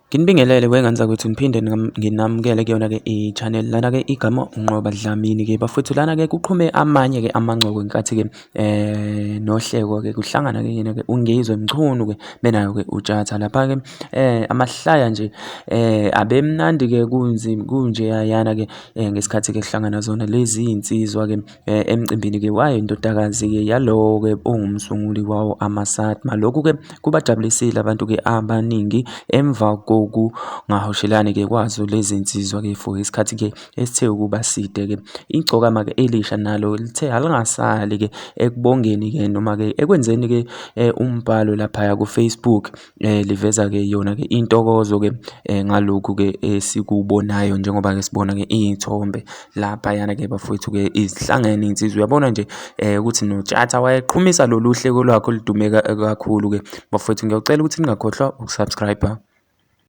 Nginibingelele wengane zakwethu, ngiphinde nginamukele kuyona-ke i-channel lana-ke. Igama uNqoba Dlamini-ke bafowethu. Lana-ke kuqhume amanye-ke amancoko ngenkathi-ke nohleko-ke kuhlangana-ke yena-ke uNgizwe Mchunu-ke benayo-ke uTshatha lapha-ke. Amahlaya nje abemnandi-ke, kunzima kunjeyayana-ke ngesikhathi-ke kuhlangana zona lezi iy'nsizwa-ke emcimbini-ke wayo indodakazi-ke yalowo-ke ongumsunguli wawo amaSatma. Lokhu-ke kubajabulisile abantu-ke abaningi emva kokungahoshelani-ke kwazo lezi nsizwa-ke for isikhathi-ke esithe ukuba side-ke. Igcokama-ke elisha nalo lithe alingasali-ke ekubongeni-ke noma-ke ekwenzeni-ke umbhalo laphaya ku-Facebook, liveza-ke yona-ke intokozo-ke ngalokhu-ke esikubonayo, njengoba-ke sibona-ke iy'thombe laphayana-ke bafowethu-ke izihlangene iy'nsizwa. Uyabona nje ukuthi noTshatha wayeqhumisa lolu hleko lwakhe oludume kakhulu-ke bafowethu. Ngiyocela ukuthi ningakhohlwa uku-subscribe.